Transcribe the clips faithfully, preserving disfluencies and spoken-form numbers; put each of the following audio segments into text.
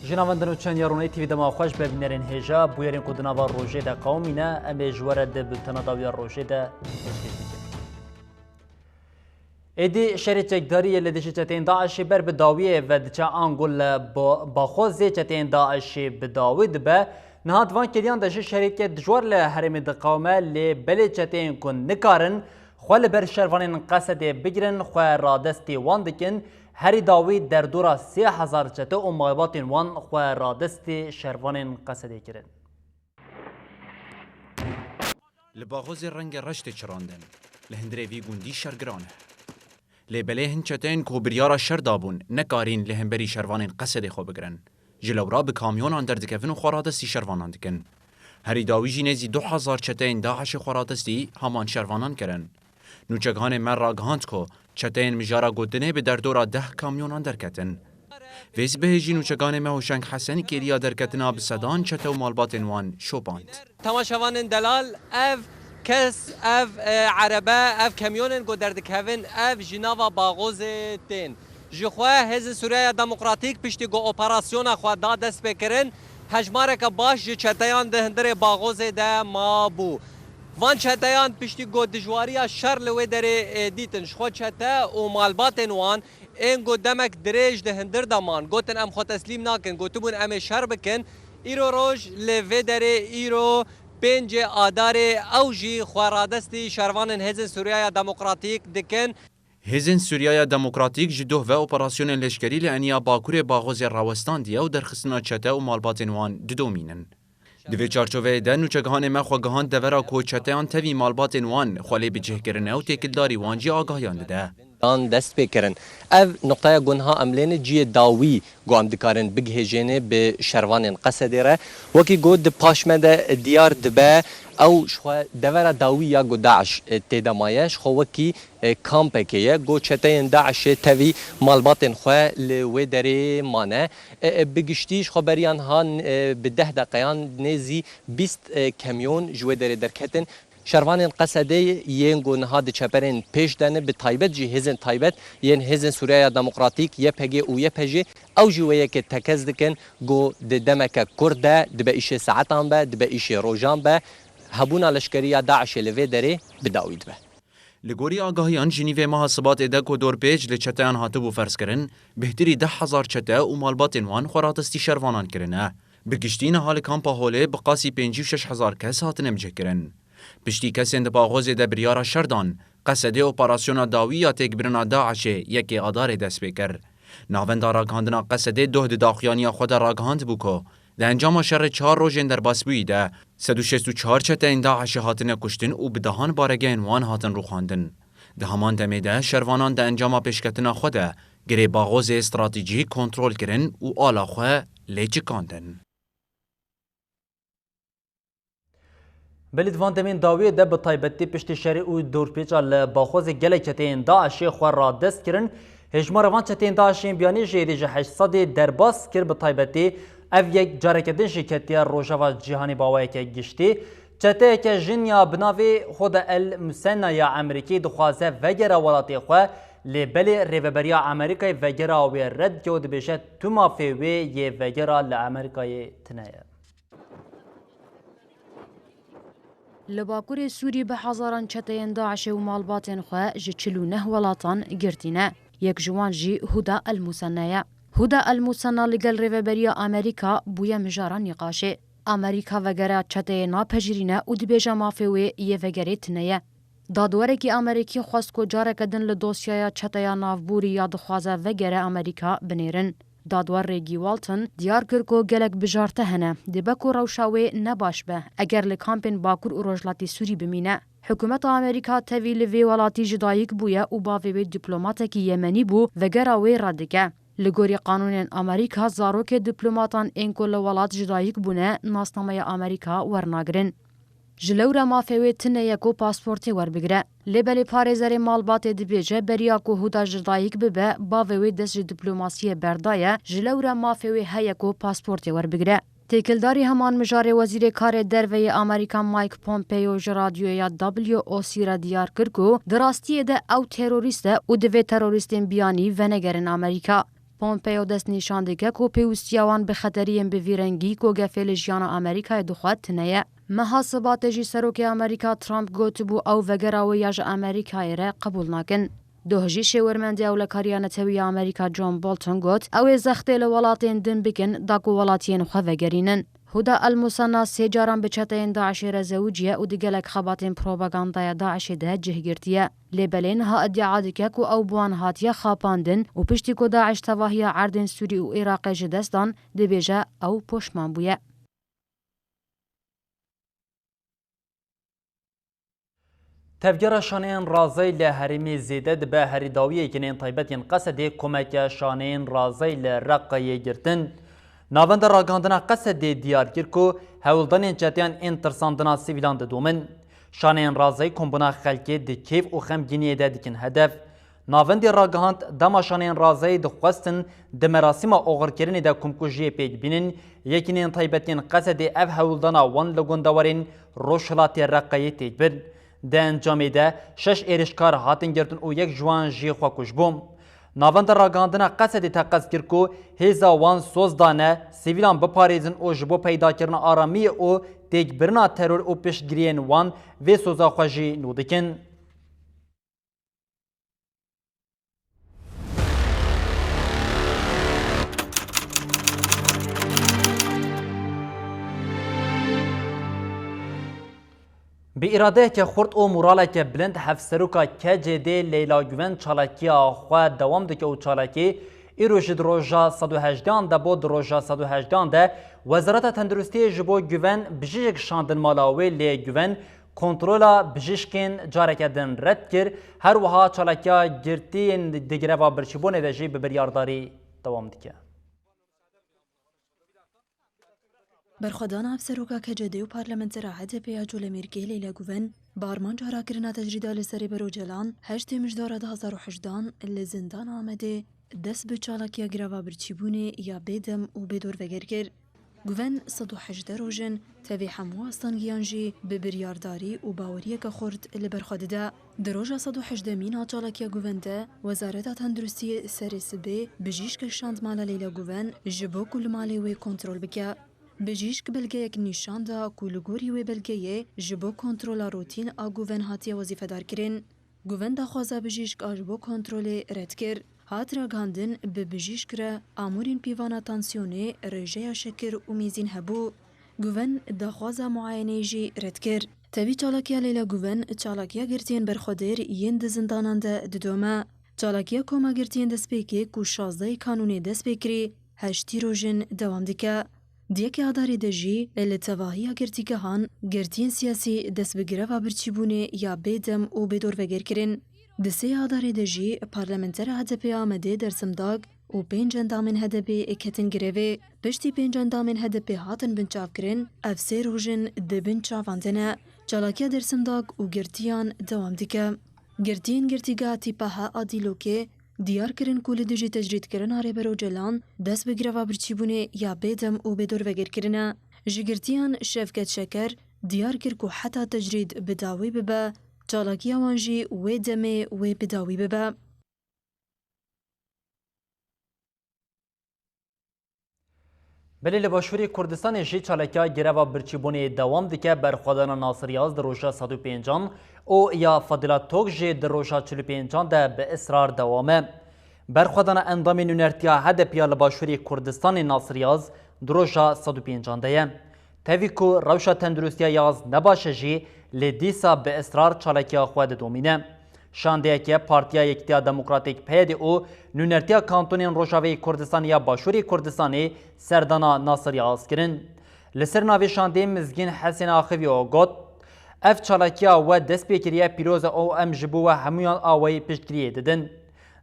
Ji navendin û çend ya Ronayî T V dema xweş be bînerên hêja, bûyerên ku di nava rojê de qewimîne, em ê ji we re di bultena dawiya rojê de pêşkêş bikin. Êdî şerê çekdarî yê li dijî çeteyên DAIŞê ber bi dawiyê ve diçe, ango li ba-, baxozê çeteyên DAIŞê bi dawî dibe. Niha di van kêliyan de jî şerê yekê dijwar li herêmê diqewime, lê belê çeteyên ku nikarin xwe li ber şervanên Qesedê bigirin, xwe radestî wan dikin. Herî dawî derdora sê hezar çete û malbatên wan xwe radestî şervanên Qesedê kirin. Li Baxozê rengê reş tê çirandin. Li hundirê vî gundî şer giran e. Lê belê hin çeteyên ku biryara şer dabûn, nekarîn li hemberî şervanên Qesedê xwe bigirin. Ji lewra bi kamyonan derdikevin û xwe radestî şervanan dikin. Herî dawî jî nêzî du hezar çeteyên DAIŞê xwe radestî heman şervanan kirin. Nûçeganê me ragihand ku çeteyên mijara gotinê bi derdora deh kamyonan derketin. Vê sibehê jî nûçeganê me Hoşeng Hesenî kêliya derketina bi sedan çete û malbatên wan şopand. Temaşevanên delal, ev kes, ev, e, erebe, ev kamyonên ku derdikevin, ev ji nava Baxozê tên. Ji xwe Hêzên Sûriyeya Demokratîk piştî ku operasyona xwe da destpêkirin, hejmareke baş ji çeteyan di hundirê Baxozê de mabû. Van çeteyan piştî ku dijwariya şer li wê derê, e, dîtin, ji xwe çete û malbatên wan ên ku demek dirêj di hundir de man, gotin, em xwe teslîm nakin, gotibûn, em ê şer bikin. Îro roj li vê derê, îro pêncê Adarê, ew jî xwe radestî şervanên Hêzên Sûriyeya Demokratîk dikin. Hêzên Sûriyeya Demokratîk ji doh ve operasyonên leşkerî li eniya bakurê Baxozê rawestandiye û derxistina çete û malbatên wan didomînin. Di vê çarçoveyê de nûçegihanê me xwe gihand devera ku çeteyan tevî malbatên wan xwe lê bi cih kirine û têkildarî wan jî agahiyan dide. Dan dest pê kirin. Ev nuqteya ku niha em lê ne cihê dawî ku em dikarin bigihêjêne bi şervanên Qesedê re. Wekî ku di paş me de diyar dibe, ew ji xwe devera dawî ya ku DAIŞ, e, tê de maye, ji xwe wekî e, kampekê ye. Got, çeteyên DAIŞê tevî malbatên xwe li wê derê mane. E, e, bi giştî ji xwe beriya niha, e, bi deh deqeyan nêzî bîst, e, kamyon ji wê derê derketin. Şervanên Qesedê yên ku niha di çeperên pêş de ne, bi taybet jî hêzên taybet yên Hêzên Sûriyeya Demokratîk, Y P G û Y P J, ew jî wê yekê tekez dikin ku di demeke kurt de, dibe îşê saetan be, dibe îşê rojan be, hebûna leşkeriya DAIŞê li vê derê bi dawî dibe. Li gorî agahiyan, Jinîvê meha Sibatê de ku dorpêç li çeteyan hatibû ferzkirin, bêhtirî deh hezar çete û malbatên wan xwe radestî şervanan kirine. Bi giştî niha li kampa Holê bi qasî pêncî û şeş hezar kes hatine bicihkirin. Piştî kesên di Baxozê de biryara şer dan, Qesedê operasyona dawî ya têkbirina DAIŞê yekê Adarê dest pê kir. Navenda ragihandina Qesedê doh di daxuyaniya xwe de ragihandibû ku, di encama şerê çar rojên derbasbûyî de sed û şêst û çar çeteyên DAIŞê hatine kuştin û bi dehan baregehên wan hatin rûxandin. Di heman demê de şervanan di encama pêşketina xwe de girê Baxozê stratejî kontrol kirin û ala xwe lê çikandin. Belê di van demên dawiyê de, bi taybetî piştî şerê û dorpêça li Baxozê, gelek çeteyên DAIŞê xwe radest kirin. Hêjmara van çeteyên DAIŞê yên biyanî jî êdî ji heşt sedê derbas kir, bi taybetî ev yek careke din jî ketiye rojeva cîhanê bi awayeke giştî. Çeteyeke jin ya bi navê Huda El Musenna ya Amerîkî dixwaze vegere welatê xwe, lê belê Rêveberiya Amerîkayê vegera wê red dike û dibêje tu mafê wê yê vegera li Amerîkayê tune ye. Li Bakurê Sûrî bi hezaran çeteyên DAIŞê û malbatên xwe ji çil û neh welatan girtî ne. Yek ji wan jî Huda El Musenna ye. Huda El Musenna li gel Rêveberiya Amerîka bûye mijara nîqaşê. Amerîka vegera çeteyê napejirîne û dibêje mafê wê yê vegerê tune ye. Dadwerekî Amerîkî xwest ku careke din li dosyaya çeteya navbûrî ya dixwaze vegere Amerîka binêrin. Dadwer Reggie Walton diyar kir ku gelek bijarte hene, dibe ku rewşa wê ne baş be, eger li kampên Bakur û Rojhilatê Sûrî bimîne. Hikûmeta Amerîka tevî li vê welatî ji dayik bûye û bavê wê dîplomatekî Yemenî bû, vegera wê red dike. Li gorî qanûnên Amerîka, zarokê dîplomatan ên ku li welat ji dayik bûne, nasnameya Amerîka wernagirin. Ji lewra mafê wê tune ye ku pasportê werbigire. Lê belê parêzerê malbatê dibêje, beriya ku Huda ji dayik bibe, bavê wê dest ji dîplomasiyê berdaye, ji lewra mafê wê heye ku pasportê werbigire. Têkildarî heman mijarê Wezîrê Karê Derve yê Amerîka Mike Pompeo ji radyoya W O C re diyar kir ku di rastiyê de ew terorîst e û divê terorîstên biyanî venegerin Amerîka. Pompeo dest nîşan dike ku pêwîstiya wan bi xeteriyên bi vî rengî ku gefê li jiyana Amerîkayê dixwe tune ye. Meha Sibatê jî Serokê Amerîka Trump gotibû ew vegera wê ya ji Amerîkayê re qebûl nakin. Doh jî şêwirmendê ewlekariya netewî ya Amerîka John Bolton got, ew ê zextê li welatên din bikin da ku welatiyên xwe vegerînin. Huda El Musanna sê caran bi çeteyên DAIŞê re zewiciye û di gelek xebatên propagandaya DAIŞê de cih girtiye. Lê belê niha îdia dike ku ew bi wan hatiye xapandin û piştî ku DAIŞ tevahiya erdên Sûrî û Iraqê ji dest dan, dibêje ew poşman bûye. Tevgera şaneyên razayî li herêmê zêde dibe herî dawiyê yekîneyên taybet yên Qesedê komeke şaneyên razayî li Reqayê girtin. Navenda ragihandina Qesedê diyar kir ku hewldanên çeteyan ên tirsandina sivîlan didomin. Şaneyên razayî kombûna xelkê di kêf û xemgîniyê de dikin hedef. Navendê ragihand, dema şaneyên razayî dixwestin di merasîma oxirkirinê de komkujiyê pêk bînin, yekîneyên taybetiyên Qesedê ev hewldana wan li gundewarên rojhilatê Reqayê têk bir. Di encamê de şeş êrişkar hatin girtin û yek ji wan jî xwekuj bû. Navenda ragihandina Qesedê teqez kir ku hêza wan soz dane sivîlan biparêzin û ji bo peydakirina aramiyê û têkbirina teror û piştgiriyên wan vê soza xwe jî nû dikin. Bi îradeyeke xurt û moraleke bilind Hevseroka K C D Leyla Guven çalakiya xwe dewam dike û çalakî îro jî di roja sed û hejdehan de bo. Di roja sed û hejdehan de Wezareta Tenduristiyê ji bo Guven bijîşk şandin mala wê, lê Guven kontrola bijîşkên careke din red kir. Her wiha çalakiya girtiyên di greva birçîbûnê de jî bi biryardarî dewam dike. Berxwedana Hevseroka K C D û parlamentera H D P ya Colemêrgê Leyla Guven, bi armanca rakirina tecrîda li serê Bero Celan, heştê Mijdara du hazar û hejdehan li zindana Amedê dest bi çalakiya greva birçîbûnê ya bêdem û bêdorveger kir. Guven sed û hejdeh roj in, tevî hemû astangiyan jî bi biryardarî û baweriyeke xurt li ber xwe dide. Di roja sed û hejdeh mîna çalakiya Guven de, Wezareta Tenduristiyê serê sibê bijîşkek şand mala Leyla Guven ji bo ku li malê wê kontrol bike. Bijîşk belgeyek nîşan da ku li gorî wê belgeyê ji bo kontrola rotîn a Guven hatiye wezîfedarkirin. Guven daxwaza bijîşk a ji bo kontrolê red kir. Hat ragihandin, bi bijîşk re amûrên pîvana tansiyonê, rêjeya şekir û mêzîn hebû. Guven daxwaza muayeneyê jî red kir. Tevî çalakiya Leyla Guven, çalakiya girtiyên berxwedêr yên di zindanan de didome. Çalakiya koma girtiyên destpêkê ku şazdehê Kanûnê dest pê kirî, heştî roj in dewam dike. Di yekê Adarê de jî li tevahiya girtîgehan girtiyên siyasî dest bi greva birçîbûnê ya bêdem û bêdorveger kirin. Di sê Adarê de jî parlamentera H D P Amedê Dersim Dag û pênc endamên H D P ketin grevê. Piştî pênc endamên H D P hatin binçavkirin, ev sê roj in di bin çavan de ne. Çalakiya Dersim Dag û girtiyan dewam dike. Girtiyên girtîgeha tîpa H a Dîlokê diyar kirin ku li dijî tecrîdkirina Rêber Ocalan dest bi greva birçîbûnê ya bêdem û bêdorveger kirine. Ji girtiyan Şevket Şeker diyar kir ku heta tecrîd bi dawî bibe, çalakiya wan jî wê demê wê bi dawî bibe. Belê li Başûrê Kurdistanê jî çalakiya greva birçîbûnê dewam dike. Berxwedana Nasir Yaz di roja sed û pêncan û ya Fadila Tok jî di roja çil û pêncan de bi israr dewam e. Berxwedana endamên nûnertiya H D P ya li Başûrê Kurdistanê Nasir Yaz di roja sed û pêncan de ye. Tevî ku rewşa tenduristiya Yaz ne baş e jî, lê dîsa bi israr çalakiya xwe didomîne. Şandeyeke Partiya Yekîtiya Demokratîk, P Y D, û Nûnertiya Kantonên Rojavayê Kurdistanê ya Başûrê Kurdistanê serdana Nasir Yaz kirin. Li ser navê şandê Mizgîn Hesên Axivî got, ev çalakiya we dest pê kiriye pîroz e û em ji bo we hemûyan awayî piştgiriyê didin.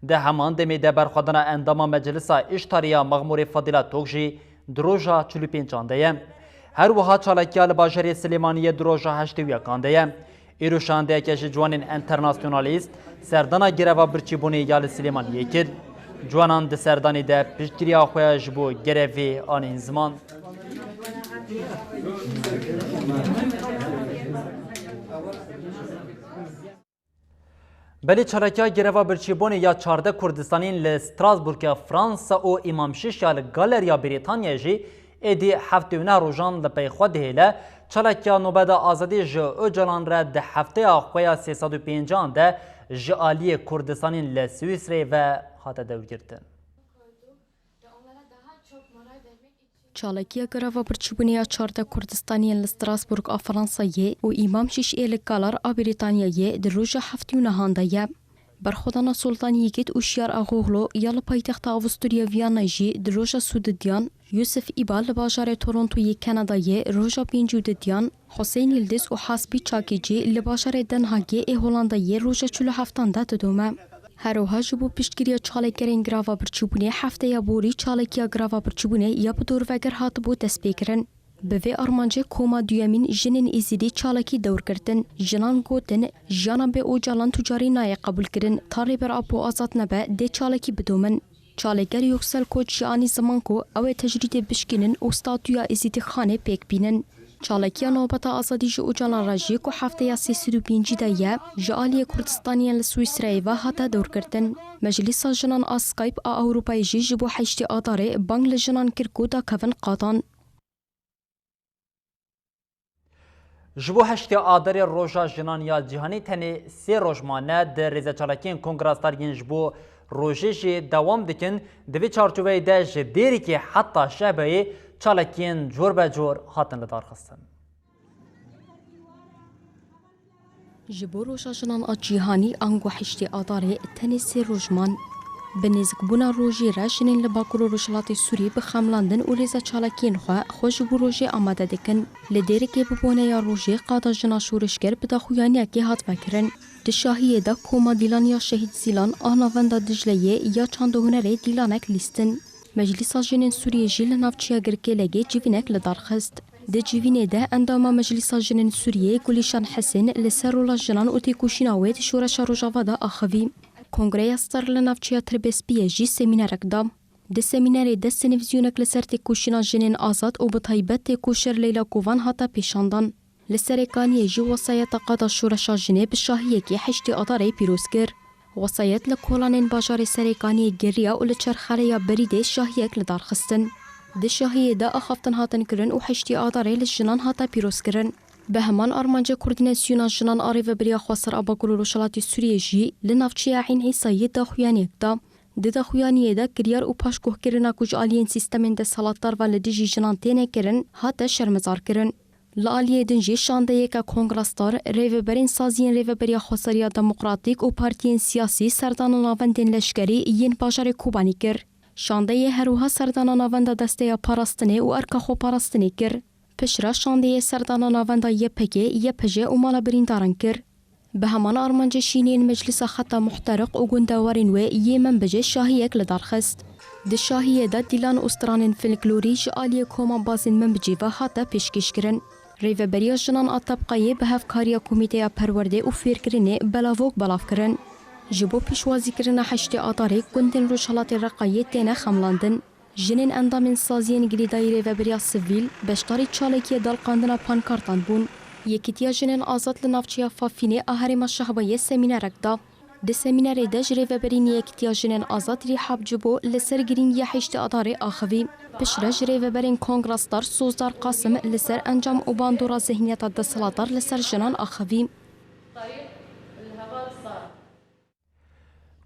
Di heman demê de berxwedana endama Meclisa Îştarê ya Mexmûrê Fadila Tok jî di roja çil û pêncan de ye. Her wiha çalakiya li bajarê Silêmaniyê di roja heştê û yekan de ye. Îro şandeyeke ji ciwanên enternasyonalîst serdana greva birçîbûnê ya li Silêmaniyê kir. Ciwanan di serdanê de piştgiriya xwe ya ji bo grevê anîn ziman. Belê çalakiya greva birçîbûnê ya çardeh Kurdistanîn li Strasbourga Fransa û Îmam Şiş ya li Galeriya Brîtanya jî êdî heftê û neh rojan li pey xwe dihêle. Çalakiya Nobeta Azadî ji Ocalan re di hefteya xwe ya sê sed û pêncan de ji aliyê Kurdistanîn li Swîsreyê ve hate dewrgirtin. Çalakiya greva birçîbûnê ya çardeh Kurdistaniyên li Strasbourg a Fransayê û Îmam Şîş ê li Galar a Brîtanyayê di roja heftê û nehan de ye. Berxwedana Sultan Yîgit û Şiyar Axoglu ya li paytexta Avusturya Viyana jî di roja sî û didiyan, Yusuf Îbal li bajarê Torontoyê Kanadayê roja pêncî û didiyan, Huseyîn Yildiz û Hasbî Çakîcî li bajarê Den Haagê ê Holandayê roja çil û heftan de didome. Her wiha ji bo piştgiriya çalakgerên greva birçîbûnê hefteya borî çalakiya greva birçîbûnê ya bi dorveger hatibû destpêkirin. Bi vê armancê koma duyemîn jinên Êzidî çalakî dewr girtin. Jinan gotin, jiyana bê Ocalan tu carî nayê qebûlkirin, ta Rêber Apo azad nebe dê çalakî bidomin. Çalakger Yoksel Koç jî anî ziman ku ew ê tecrîdê bişkînin û statûya Êzidî Xanê pêk bînin. Çalakiya Nobeta Azadî ji Ocalan re jî ku hefteya sê sed û pêncî de ye, ji aliyê Kurdistaniyên li Swîsreyê ve hate dewrgirtin. Meclîsa Jinan a Skype a Ewropayê jî ji bo heştê Adarê bang li jinan kir ku dakevin qadan. Ji bo heştê Adarê Roja Jinan ya Cîhanî tenê sê roj mane, di rêzeçalakiyên Kongra Star yên ji bo rojê jî dewam dikin. Di vê çarçoveyê de ji Dêrikê heta Şehbeyê çalakiyên cor be cor hatin lidarxistin. Ji bo Roja Jinan a Cîhanî ango heştê Adarê tenê sê roj man. Bi nêzikbûna rojê re jinên li Bakur û Rojhilatê Sûriyê bi xemlandin û rêzeçalakiyên xwe, xwe ji bo rojê amade dikin. Li Dêrikê bi boneya rojê qada jina şoreşger bi daxuyaniyekê hat vekirin. Di şahiyê de koma dîlan ya Şehîd Zîlan a Navenda Dicleyê ya çand û hunerê dîlanek lîstin. Meclîsa Jinên Sûriyê jî li navçeya Girkêlegê civînek li dar xist. Di civînê de endama Meclîsa Jinên Sûriyê Gulîşan Hesên li ser rola jinan û têkoşîna wê di şoreşa Rojava de axivî. Kongreya Star li navçeya Tirbêspiyê jî semînerek da. Di semînerê de sênivîzyonek li ser têkoşîna jinên azad û bi taybet têkoşer Leyla Kovan hate pêşandan. Li Serêkaniyê jî wesayeta qada şoreşa jinê bi şahiyekî heştê Adarê pîroz kir. Wesayet li kolanên bajarê Serêkaniyê geriya û li çerxereya Berîdê şahiyek li dar xistin. Di şahiyê de axaftin hatin kirin û heştê Adarê li jinan hate pîrozkirin. Bi heman armancê Koordînasyona Jinan a Rêveberiya Xweser a Bakur û Rojhilatê Sûriyê jî li navçeya Eyn Îsayê daxuyaniyek da. Di daxuyaniyê de kiryar û paşguhkirina ku ji aliyên sîstemên desthilatdar ve li dijî jinan têne kirin, hate şermezarkirin. Li aliyê din jî şandeyeke Kongra Star, rêveberên saziyên Rêveberiya Xweseriya Demokratîk û partiyên siyasî serdana navendên leşkerî yên bajarê Kobanî kir. Şandeyê her wiha serdana navenda Desteya Parastinê û Erka Xweparastinê kir. Piştre şandeyê serdana navenda Y P G, Y P J û mala birîndaran kir. Bi heman armancê şîniyên Meclisa Xeta Muhteriq û gundewarên wê yê Menbicê şahiyek li dar xist. Di şahiyê de dîlan û stranên folklorî ji aliyê koma Bazên Menbicê ve hate pêşkêşkirin. Rêveberiya Jinan a Tebqayê bi hevkariya Komîteya Perwerdê û Fêrkirinê belavok belav kirin. Ji bo pêşwazîkirina heştê Adarê gundên Rojhilatê Reqayê têne xemlandin. Jinên endamên saziyên girêdayî Rêveberiya Sivîl beşdarî çalakiyê dalqandina pankartan bûn. Yekîtiya Jinên Azad li navçeya Fafînê a herêma Şehbayê semînerek da. Di semînerê de ji rêveberîn Yekîtiya Jinên Azad Rîhab Cibo li ser girîngiya heştê Adarê axivî. Piştre ji rêveberên Kongra Star Sozdar Qasim li ser encam û bandora zihniyeta desthilatdar li ser jinan axivî.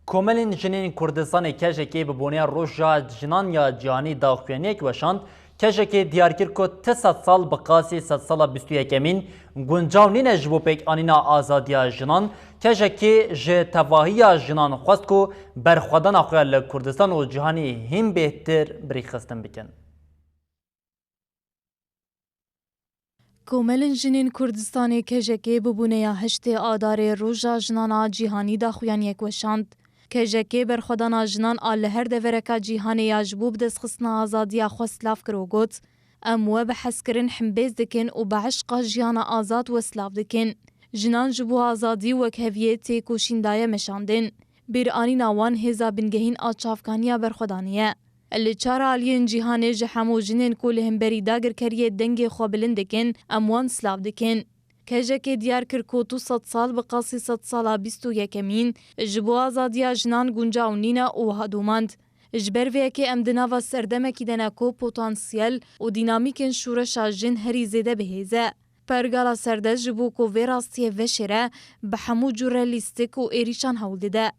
Komelên Jinên Kurdistanê K J K bi boneya Roja Jinan ya Cîhanî daxuyaniyek weşand. K J K diyar kir ku ti sedsal bi qasî sedsala bîst û yekemîn guncaw nîne ji bo pêkanîna azadiya jinan. K J K ji tevahiya jinan xwest ku berxwedana xwe li Kurdistan û cîhanê hîn bêhtir bi rêxistin bikin. Komelên Jinên Kurdistanê K J K bi boneya heştê Adarê Roja Jinan a Cîhanî daxuyaniyek weşand. K J K berxwedana jinan a li her devereka cîhanê ya ji bo bidestxistina azadiya xwe silav kir û got, Em we bi hezkirin hembêz dikin û bi eşqa jiyana azad we silav dikin. Jinan ji bo azadî û wekheviyê têkoşîn daye meşandin. Bîranîna wan hêza bingehîn a çavkaniya berxwedanê ye. Li çar aliyên cîhanê ji hemû jinên ku li hemberî dagirkeriyê dengê xwe bilind dikin, em wan silav dikin. Kejekê diyar kir ku tu sedsal bi qasî sedsala bîst û yekemîn ji bo azadiya jinan guncaw nîne û wiha domand: Ji ber vê yekê em di nava serdemekî de ne ku potansiyel û dînamîkên şoreşa jin herî zêde bi hêz e. Pergala serdest ji bo ku vê rastiyê veşêre, bi hemû cûre lîstik û êrîşan hewl dide.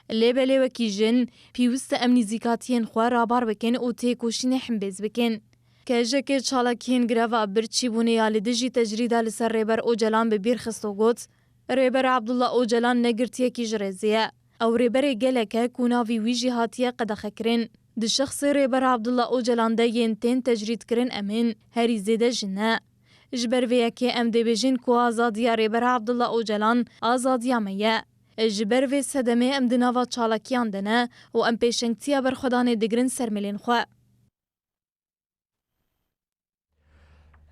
Lê belê wekî jin, pêwist e em nîzîkatiyên xwe rabar bikin û têkoşînê hembêz bikin. Kejekê çalakiyên greva birçîbûnê ya li dijî tecrîda li ser Rêber Ocalan bi bîr xist û got: Rêber Abdullah Ocalan ne girtiyekî ji rêzê ye. Ew rêberê gelek e ku navî wî jî hatiye qedexekirin. Di şexsê Rêber Abdullah Ocalan de yên tên tecrîdkirin em ên, herî zêde jin ne. Ji ber vê yekê em dê bêjin ku azadiya Rêber Abdullah Ocalan azadiya me ye. Ji ber vê sedemê em di nava çalakiyan de ne û em pêşengtiya berxwedanê digirin ser mêlên xwe.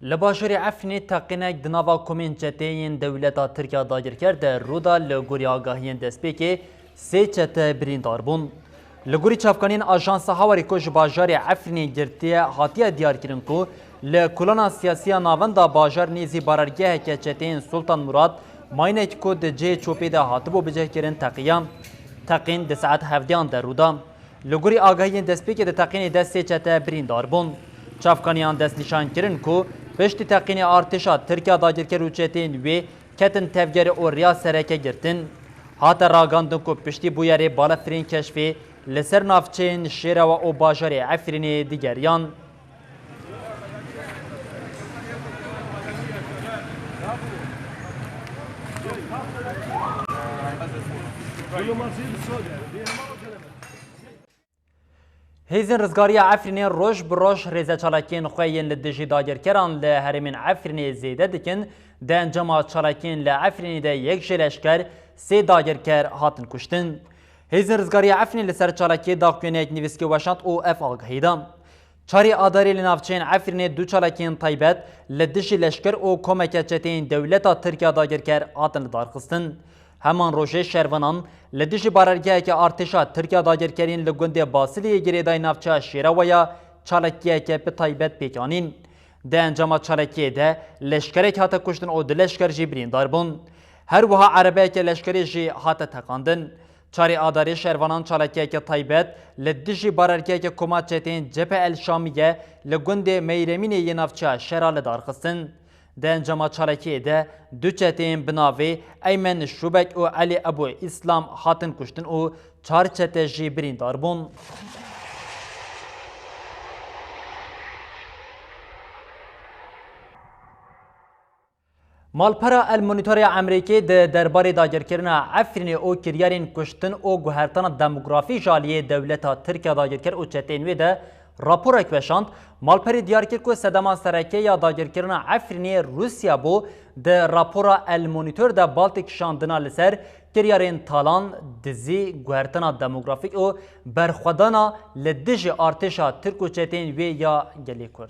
Li bajarê Efrînê teqînek di nava komên çeteyên dewleta Tirk ya dagirker de rû da, li gorî agahiyên destpêkê sê çete birîndar bûn. Li gorî çavkaniyên Ajansa Hawarê ku ji bajarê Efrînê girtiye, hatiye diyarkirin ku li kolana siyasî ya navenda bajar nêzî barergeheke çeteyên Sultan Murad mayînek ku di cihê çopê de hatibû bicihkirin teqiya. Teqîn di saet hevdeyan de rû da. Li gorî agahiyên destpêkê di teqînê de sê çete birîndar bûn. Çavkaniyan destnîşan kirin ku piştî teqînê artêşa Tirk ya dagirker û çeteyên wê ketin tevgerê û riya sereke girtin. Hate ragandin ku piştî bûyerê balefirên keşfê li ser navçeyên Şêrewe û bajarê Efrînê digeriyan. Hêzên Rizgariya Efrînê roj bi roj rêzeçalakiyên xwe yên li dijî dagirkeran li herêmên Efrînê zêde dikin, di encama çalakiyên li Efrînê de yek ji leşker, sê dagirker hatin kuştin. Hêzên Rizgariya Efrînê li ser çalakiyê daxuyaniyek nivîskî weşand û ev agahî da: Çarê Adarê li navçeyên Efrînê du çalakiyên taybet li dijî leşker û komeke çeteyên dewleta Tirk ya dagirker hatin lidarxistin. Heman rojê şervanan li dijî barergeheke artêşa Tirk ya dagirkerên li gundê Basilê yê girêdayî navçeya Şêrewe ya çalakiyeke bi taybet pêk anîn. Di encama çalakiyê de leşkerek hate kuştin û du leşker jî birîndar bûn. Her wiha erebeyeke leşkerî jî hate teqandin. Çarê Adarê şervanan çalakiyeke taybet li dijî barergeheke koma çeteyên Cephe El Şamiye li gundê Meyremînê yê navçeya Şera li dar xistin. Di encama çalakiyê de du çeteyên bi navê Eymen Şubek û Elî Ebû Îslam hatin kuştin û çar çete jî birîndar bûn. Malpera El Monitor ya Amerîkê di derbarê dagirkirina Efrînê û kiryarên kuştin û guhertana demografîk ji aliyê dewleta Tirk ya dagirker û çeteyên wê de raporek weşand. Malperê diyar kir ku sedema sereke ya dagirkirina Efrînê Rûsya bû. Di rapora El Monitor de bal tê kişandina li ser kiryarên talan, dizî, guhertina demografîk û berxwedana li dijî artêşa Tirk û çeteyên wê ya gelê Kurd.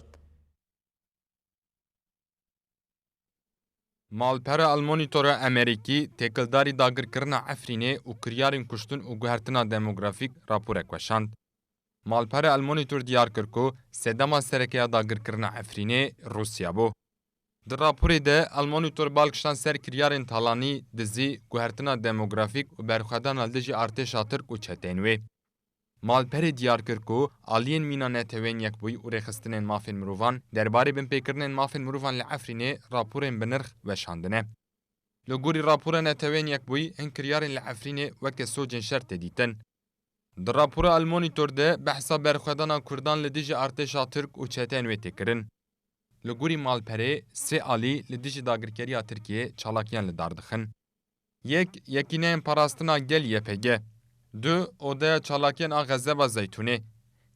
Malpera El Monitor ya Amerîkî têkildarî dagirkirina Efrînê û kiryarên kuştin û guhertina demografîk raporek weşand. Malpera El Monitor diyar kir ku sedema sereke ya dagirkirina Efrînê Rûsya bû. Di raporê de El Monitor bal kişand ser kiryarên talanî, dizî, guhertina demografîk û berxwedana li dijî artêşa Tirk û çeteyên wê. Malperê diyar kir ku aliyên mîna Neteweyên Yekbûyî û Rêxistinên Mafên Mirovan derbarê binpêkirinên mafên mirovan li Efrînê raporên bi nirx weşandine. Li gorî rapora Neteweyên Yekbûyî, hin kiryarên li Efrînê weke socên şer tê dîtin. Di rapora El Monitor de behsa berxwedana Kurdan li dijî artêşa Tirk û çeteyên wê tê kirin. Li gorî malperê, sê alî li dijî dagirkeriya Tirkiyê çalakiyan li dar dixin. Yek, Yekîneyên Parastina Gel, Y P G. Du, Odeya Çalakiyên a Xezeba Zeytûnê.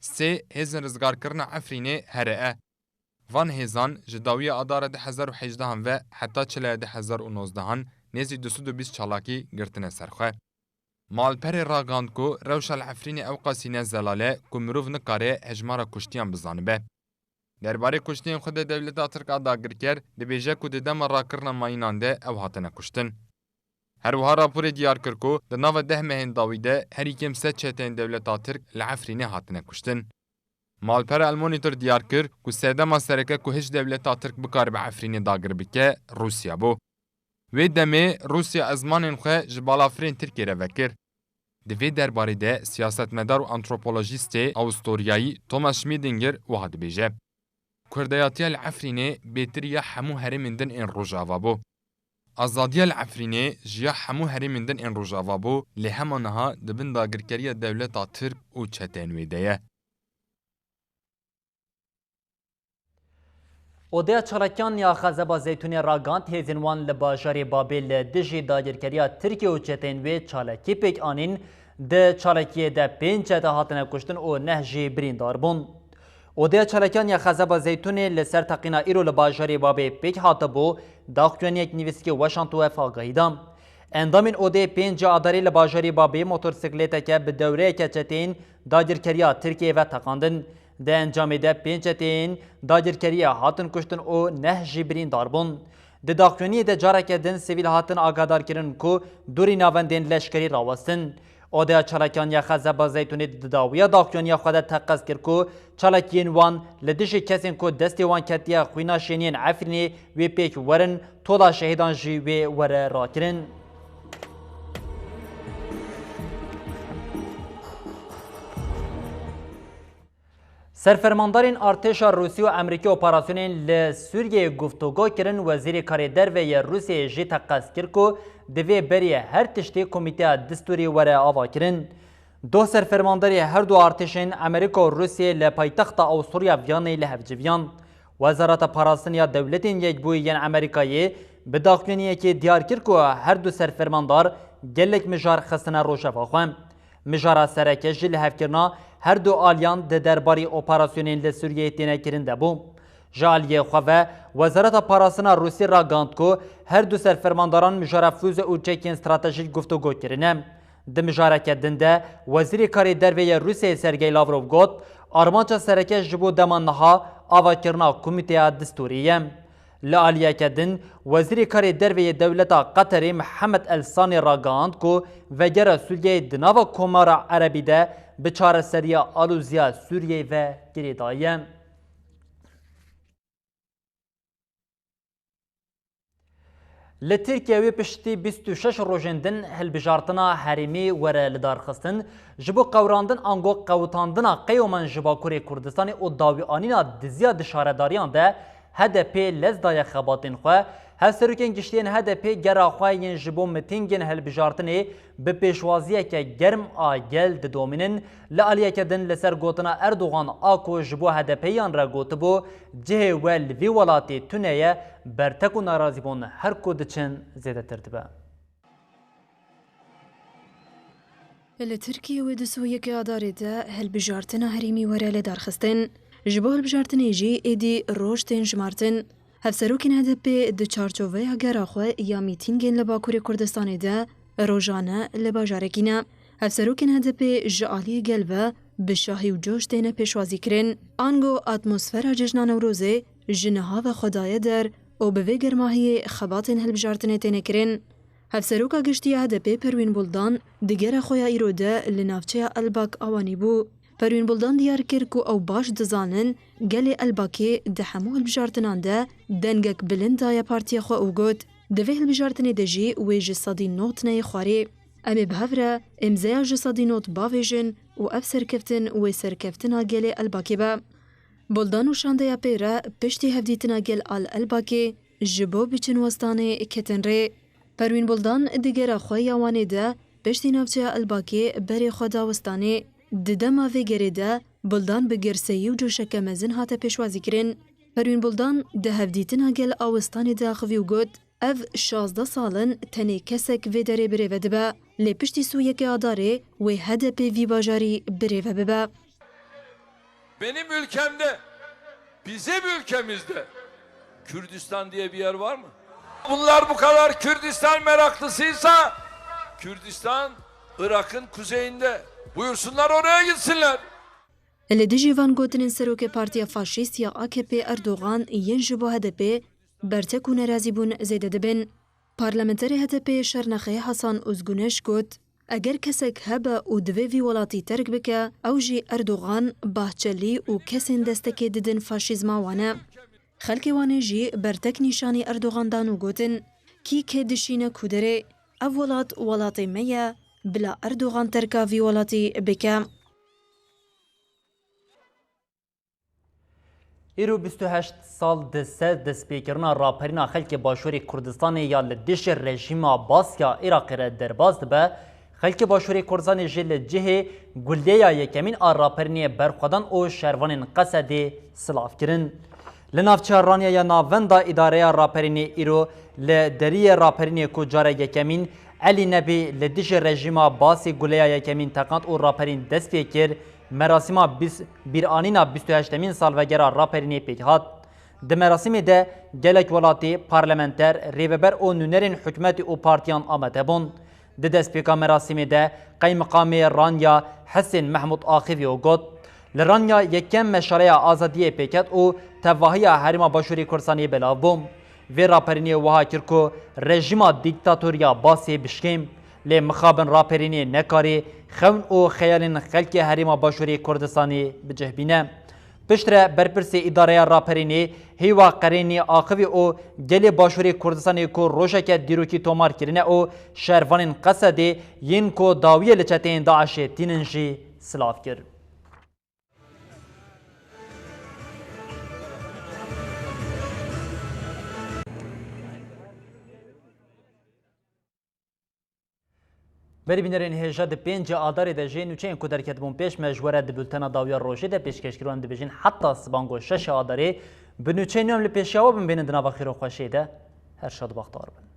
Sê, Hêzên Rizgarkirina Efrînê, H R E. Van hêzan ji dawiya Adara du hezar û hejdehan ve heta Çileya du hezar û nozdehan nêzî du sed û bîst çalakî girtine ser xwe. Malperê ragand ku rewşa li Efrînê ewqasî ne zelal e ku mirov nikare hejmara kuştiyan bizanibe. Derbarê kuştiyên xwe de dewleta Tirk a dagirker dibêje ku di dema rakirina mayînan de ew hatine kuştin. Her wiha raporê diyar kir ku di nava deh mehên dawî de herî kêm sed çeteyên dewleta Tirk li Efrînê hatine kuştin. Malpera El Monitor diyar kir ku sedema sereke ku hiç dewleta Tirk bikaribe Efrînê dagir bike, Rûsya bû. Wê demê Rûsya ezmanên xwe ji balafirên Tirkiyê re vekir. Di vê derbarê de siyasetmedar û antropolojîstê Awistoryayî Thomas Schmidinger wiha dibêje, Kurdayatiya li Efrînê bêtir ya hemû herêmên din ên Rojava bû. Azadiya li Efrînê ji ya hemû herêmên din ên Rojava bû, lê hema niha di bin dagirkeriya dewleta Tirk û çeteyên wê de ye. Odeya Çalakiyan ya Xezeba Zeytûnê ragihand, hêzên wan li bajarê Babê li dijî dagirkeriya Tirkiye û çeteyên wê çalakî pêk anîn. Di çalakiyê de pênc çete hatine kuştin û neh jî birîndar bûn. Odeya Çalakiyan ya Xezeba Zeytûnê li ser teqîna îro li bajarê Babê pêk hatibû, daxuyaniyek nivîskî weşand û ev agahî da. Endamên odeyê pêncî Adarê li bajarê Babê motorsîkleteke bi dewreyeke çeteyên dagirkeriya Tirkiyeyê ve teqandin. Di encamê de pênc çeteyên dagirkeriyê hatin kuştin û neh jî birîndar bûn. Di daxuyaniyê de careke din sivîl hatin agadarkirin ku dûrî navendên leşkerî rawestin. Odeya Çalakiyan ya Xezeba Zeytûnê di dawiya daxuyaniya xwe de teqez kir ku çalakiyên wan li dijî kesên ku destê wan ketiye xwîna şêniyên Efrînê wê pêk werin, tola şehîdan jî wê were rakirin. Serfermandarên artêşa Rûsî û Amerîkî operasyonên li Sûriyeyê guftûgo kirin, Wezîrê Karê Derve yê Rûsiyeyê jî teqez kir ku divê berî her tiştî Komîteya Distûrî were avakirin. Doh serfermandarê her du artêşên Amerîka û Rûsiyê li paytexta Awusturya Viyaneyê li hev civiyan. Wezareta Parastinê ya Dewletên Yekbûyî yên Amerîkayê bi daxuyaniyekê diyar kir ku her du serfermandar gelek mijar xistine rojeva xwe. Mijara sereke ji lihevkirina her du aliyan di derbarî operasyonên li Sûriyeyê têne kirin de bû. Ji aliyê xwe ve, Wezareta Parastina Rûsî ragihand ku her du serfermandaran mijara fûze û çekên stratejîk guftûgo kirine. Di mijareke din de, Wezîrê Karê Derve yê Rûsiyeyê Sergey Lavrov got, armanca sereke ji bo dema niha avakirina Komîteya Distûrî ye. Li aliyeke din, Wezîrê Karê Derve yê Dewleta Qeterê Mihemed El Sanê ragihand ku vegera Sûriyeyê di nava Komara Erebî de bi çareseriya aloziya Sûriyeyê ve girêdayî ye. Li Tirkiye wê piştî bîst û şeş rojên din hilbijartina herêmî were lidarxistin, ji bo qewrandin ango qewitandina qeyoman ji Bakurê Kurdistanê û dawîanîna diziya di şaredariyan de H D P lez daye xebatên xwe. Hevserokên giştî yên H D P gera xwe yên ji bo mitîngên hilbijartinê bi pêşwaziyeke germ a gel didomînin. Li aliyeke din li ser gotina Erdogan a ku ji bo H D P yan re gotibû, cihê we li vî welatê tune ye, bertek û narazîbûn her ku diçin zêdetir dibe. Li Tirkiyê wê du sed û yekê Adarê de hilbijartina herêmî were lidarxistin. Ji bo hilbijartinê jî êdî roj tên jimartin. Hevserokên H D P di çarçoveya gera xwe ya mîtîngên li Bakurê Kurdistanê de rojane li bajarekî ne. Hevserokên H D P ji aliyê gel ve bi şahî û coş têne pêşwazîkirin. Ango atmosfera cejna Newrozê ji niha ve xwe daye der û bi vê germahiyê xebatên hilbijartinê têne kirin. Hevseroka Giştî ya H D P Perwîn Buldan di gera xwe ya îro de li navçeya Elbak awanî bû. Perwîn Buldan diyar kir ku ew baş dizanin gelê Elbakê di hemû hilbijartinan de dengek bilind daye partiya xwe û got, di vê hilbijartinê de jî wê ji sedî nod neyê xwarê. Em ê bi hev re îmzeya ji sedî nod bavêjin û ev serkeftin wê serkeftina gelê Elbakê be. Buldan û şandeya pê re piştî hevdîtina gel a li Elbakê ji bo biçin westanê ketin rê. Perwîn Buldan di gera xwe ya Wanê de piştî navçeya Elbakê berê xwe da westanê. Di dema vê gerê de Buldan bi girseyî û coşeke mezin hate pêşwazîkirin. Perwîn Buldan di hevdîtina gel a westanê de axivî û got, ev şazdeh sal in tenê kesek vê derê birêve dibe. Lê piştî sî û yekê Adarê wê H D P vî bajarî birêve bibe. Benim ülkemde, bizim ülkemizde Kürdistan diye bir yer var mı? Bunlar bu kadar Kürdistan meraklısıysa Kürdistan Irak'ın kuzeyinde. Buyursunlar oraya gitsinler. Li dijî van gotinên serokê partiya faşîst ya A K P Erdogan yên ji bo H D P bertek û nerazîbûn zêde dibin. Parlamenterê H D P Şernexê Hasan Ozguneş got, eger kesek hebe û divê vî welatî terk bike, ew jî Erdogan, Bahçelî û kesên destekê didin faşîzma wan e. Xelkê Wanê jî bertek nîşanî Erdogan dan û gotin, Kî kê dişîne ku derê? Ev welat welatê me ye, bila Erdogan terka vî welatî bike. Îro bîst û heşt sal di ser destpêkirina raperîna xelkê Başûrê Kurdistanê ya li dijî rejîma Baas ya Iraqê re derbas dibe, xelkê Başûrê Kurdistanê jî li cihê guleya yekemîn a raperînê berxwedan û şervanên Qesedê silav kirin. Li navçeya Ranya ya Navenda Îdareya Raperînê îro li deriyê raperînê ku cara yekemîn Elî Nebî li dijî rejîma Baasê guleya yekemîn teqand û raperîn dest pê kir, merasîma bîst, bîranîna bîst û heştemîn salvegera raperînê pêk hat. Di merasîmê de gelek welatî, parlamenter, rêveber û nûnerên hikûmetê û partiyan amade bûn. Di destpêka merasîmê de Qeymeqamê Ranya Hisên Mehmûd Axivî got, li Ranya yekem meşaleya azadiyê pêket û tevahiya Herêma Başûrê Kurdistanê belav bû. Vê raperînê wiha kir ku rejîma dîktator ya Baasê bişkêm, lê mixabin raperînê nekarî xewn û xeyalên xelkê Herêma Başûrê Kurdistanê bi cih bîne. Piştre berpirsê Îdareya Raperînê Hêwa Qerênî axivî û gelê Başûrê Kurdistanê ku rojeke dîrokî tomar kirine û şervanên Qesedê yên ku dawiyê li çeteyên DAIŞê tînin jî silav kir. Berî bînerên hêja, di pêncê Adarê de jê nûçeyên ku derketibûn pêş me ji we re di bultena dawiya rojê de pêşkêşkirwan dibêjin heta sibango şeşê Adarê bi nûçeyên nû em li pêşiya we bin, bênin di nava xêr û xweşiyê de. Her şad û bextewar bin.